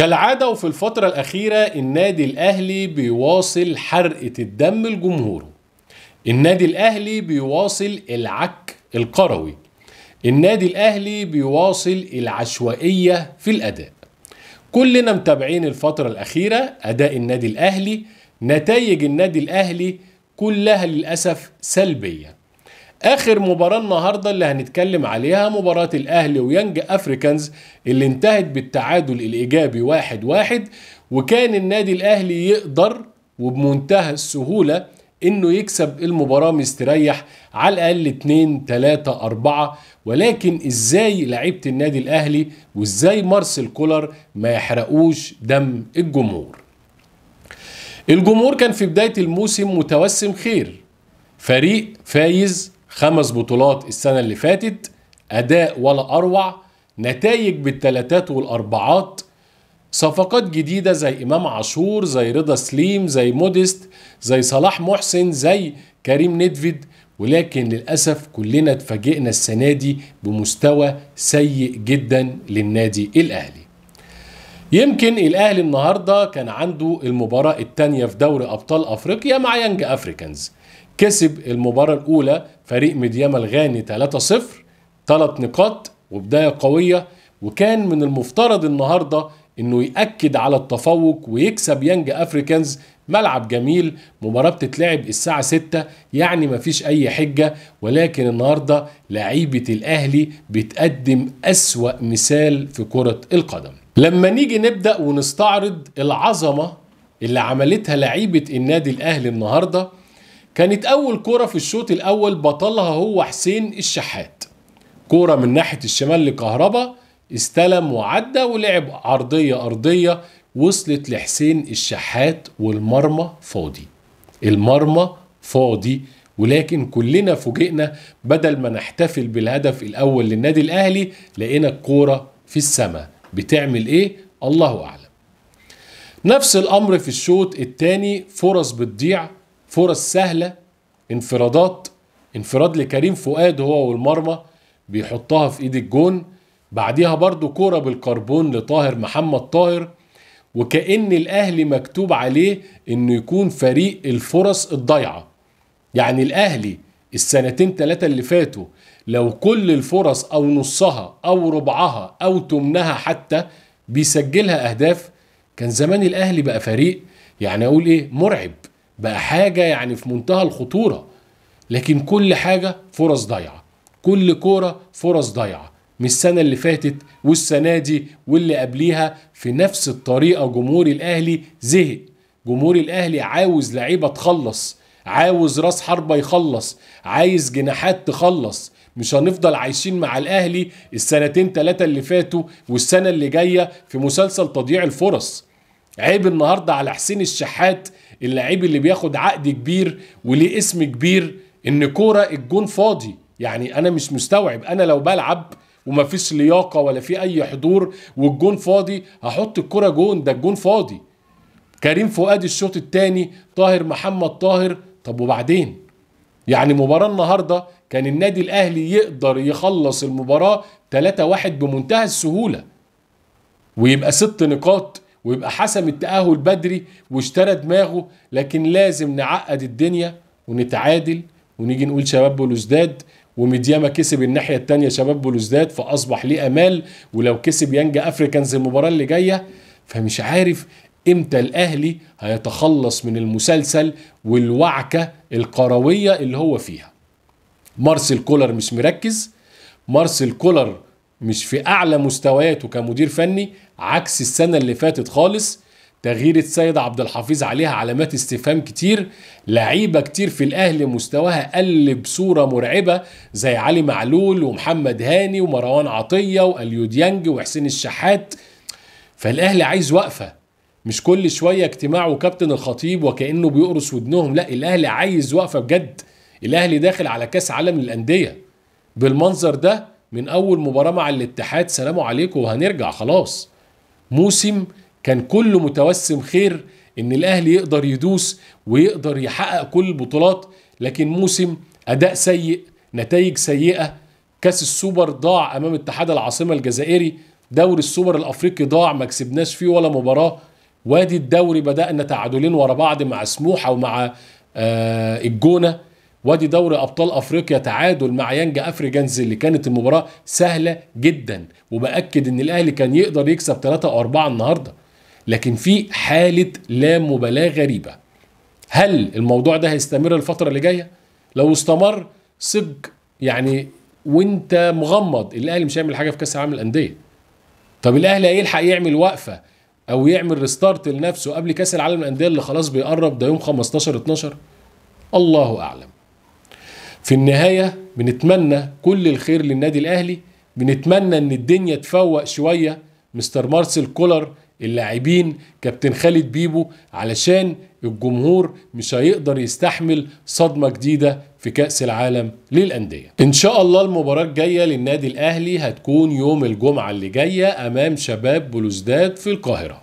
كالعادة وفي الفترة الأخيرة النادي الأهلي بيواصل حرقة الدم لجمهوره. النادي الأهلي بيواصل العك القروي. النادي الأهلي بيواصل العشوائية في الأداء. كلنا متابعين الفترة الأخيرة أداء النادي الأهلي، نتائج النادي الأهلي كلها للأسف سلبية. آخر مباراة النهاردة اللي هنتكلم عليها مباراة الأهلي ويانج أفريكانز اللي انتهت بالتعادل الإيجابي 1-1، وكان النادي الأهلي يقدر وبمنتهى السهولة إنه يكسب المباراة مستريح على الأقل 2 3 4، ولكن إزاي لعيبة النادي الأهلي وإزاي مارسيل كولر ما يحرقوش دم الجمهور؟ الجمهور كان في بداية الموسم متوسم خير، فريق فايز 5 بطولات السنة اللي فاتت، أداء ولا أروع، نتائج بالتلاتات والأربعات، صفقات جديدة زي إمام عاشور، زي رضا سليم، زي موديست، زي صلاح محسن، زي كريم ندفيد، ولكن للأسف كلنا اتفاجئنا السنة دي بمستوى سيء جدا للنادي الأهلي. يمكن الأهلي النهاردة كان عنده المباراة الثانية في دوري أبطال أفريقيا مع يانج أفريكانز، كسب المباراة الأولى فريق ميدياما الغاني 3-0، 3 نقاط وبداية قوية، وكان من المفترض النهاردة انه يأكد على التفوق ويكسب يانج أفريكانز. ملعب جميل، مباراة بتتلعب الساعة 6، يعني مفيش أي حجة، ولكن النهاردة لعيبة الأهلي بتقدم أسوأ مثال في كرة القدم. لما نيجي نبدأ ونستعرض العظمة اللي عملتها لعيبة النادي الأهلي النهاردة، كانت أول كرة في الشوط الأول بطلها هو حسين الشحات، كرة من ناحية الشمال لكهربا، استلم وعدى ولعب عرضية أرضية وصلت لحسين الشحات والمرمى فاضي، المرمى فاضي، ولكن كلنا فوجئنا بدل ما نحتفل بالهدف الأول للنادي الأهلي لقينا الكورة في السماء بتعمل إيه؟ الله أعلم. نفس الأمر في الشوط الثاني، فرص بتضيع، فرص سهلة، انفرادات، انفراد لكريم فؤاد هو والمرمى بيحطها في ايد الجون، بعديها برضو كرة بالكربون لطاهر محمد طاهر، وكأن الأهلي مكتوب عليه انه يكون فريق الفرص الضايعة. يعني الأهلي السنتين 3 اللي فاتوا لو كل الفرص او نصها او ربعها او تمنها حتى بيسجلها اهداف، كان زمان الأهلي بقى فريق يعني اقول ايه، مرعب، بقى حاجة يعني في منتهى الخطورة. لكن كل حاجة فرص ضايعة، كل كورة فرص ضايعة، من السنة اللي فاتت والسنة دي واللي قبليها في نفس الطريقة. جمهور الأهلي زهق، جمهور الأهلي عاوز لعيبة تخلص، عاوز راس حربة يخلص، عايز جناحات تخلص. مش هنفضل عايشين مع الأهلي السنتين 3 اللي فاتوا والسنة اللي جاية في مسلسل تضييع الفرص. عيب النهاردة على حسين الشحات، اللاعب اللي بياخد عقد كبير وليه اسم كبير، ان كورة الجون فاضي. يعني انا مش مستوعب، انا لو بلعب ومفيش لياقة ولا في اي حضور والجون فاضي هحط الكرة جون، ده الجون فاضي. كريم فؤاد الشوط الثاني، طاهر محمد طاهر، طب وبعدين؟ يعني مباراة النهاردة كان النادي الاهلي يقدر يخلص المباراة 3-1 بمنتهى السهولة، ويبقى 6 نقاط ويبقى حسم التأهل بدري واشترى دماغه. لكن لازم نعقد الدنيا ونتعادل ونيجي نقول شباب بلوزداد، وميدياما كسب الناحية التانية شباب بلوزداد فأصبح ليه أمال، ولو كسب يانج أفريكانز المباراة اللي جاية. فمش عارف امتى الأهلي هيتخلص من المسلسل والوعكة القروية اللي هو فيها. مارسيل كولر مش مركز، مارسيل كولر مش في أعلى مستوياته كمدير فني، عكس السنة اللي فاتت خالص. تغيير السيد عبد الحفيظ عليها علامات استفهام كتير، لعيبة كتير في الأهلي مستواها قل بصورة مرعبة زي علي معلول ومحمد هاني ومروان عطية وأليو ديانج وحسين الشحات. فالأهلي عايز وقفة، مش كل شوية اجتماع وكابتن الخطيب وكأنه بيقرص ودنهم، لا الأهلي عايز وقفة بجد. الأهلي داخل على كاس عالم للأندية بالمنظر ده من أول مباراة مع الاتحاد، سلام عليكم وهنرجع خلاص. موسم كان كله متوسم خير ان الاهلي يقدر يدوس ويقدر يحقق كل البطولات، لكن موسم اداء سيء، نتائج سيئة، كاس السوبر ضاع امام اتحاد العاصمة الجزائري، دوري السوبر الافريقي ضاع ما كسبناش فيه ولا مباراة، وادي الدوري بدأنا تعادلين ورا بعض مع سموحه ومع الجونه، وادي دوري ابطال افريقيا تعادل مع يانج افريكانز اللي كانت المباراة سهلة جدا، وباكد ان الاهلي كان يقدر يكسب 3 أو 4 النهارده، لكن في حاله لا مبالاة غريبة. هل الموضوع ده هيستمر الفترة اللي جاية؟ لو استمر ثق يعني وانت مغمض الاهلي مش هيعمل حاجة في كاس العالم للاندية. طب الاهلي هيلحق يعمل وقفه او يعمل restart لنفسه قبل كاس العالم للاندية اللي خلاص بيقرب ده يوم 15/12؟ الله اعلم. في النهاية بنتمنى كل الخير للنادي الاهلي، بنتمنى ان الدنيا تفوق شوية، مستر مارسيل كولر، اللاعبين، كابتن خالد بيبو، علشان الجمهور مش هيقدر يستحمل صدمة جديدة في كأس العالم للأندية. إن شاء الله المباراة الجاية للنادي الأهلي هتكون يوم الجمعة اللي جاية أمام شباب بلوزداد في القاهرة.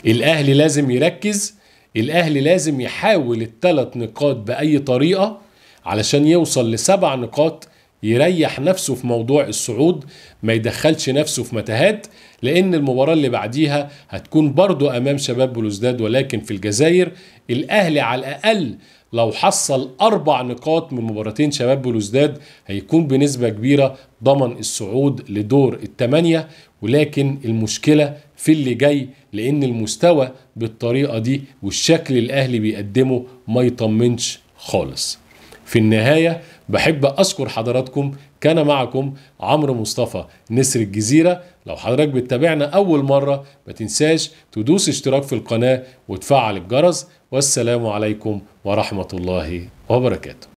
الأهلي لازم يركز، الأهلي لازم يحاول ال3 نقاط بأي طريقة علشان يوصل ل7 نقاط، يريح نفسه في موضوع الصعود، ما يدخلش نفسه في متاهات، لأن المباراة اللي بعديها هتكون برضو أمام شباب بلوزداد ولكن في الجزائر. الأهلي على الأقل لو حصل 4 نقاط من مباراتين شباب بلوزداد هيكون بنسبة كبيرة ضمن الصعود لدور ال8، ولكن المشكلة في اللي جاي، لأن المستوى بالطريقة دي والشكل الأهلي بيقدمه ما يطمنش خالص. في النهاية بحب أشكر حضراتكم، كان معكم عمرو مصطفى نسر الجزيرة. لو حضرتك بتتابعنا أول مرة ما تنساش تدوس اشتراك في القناة وتفعل الجرس، والسلام عليكم ورحمة الله وبركاته.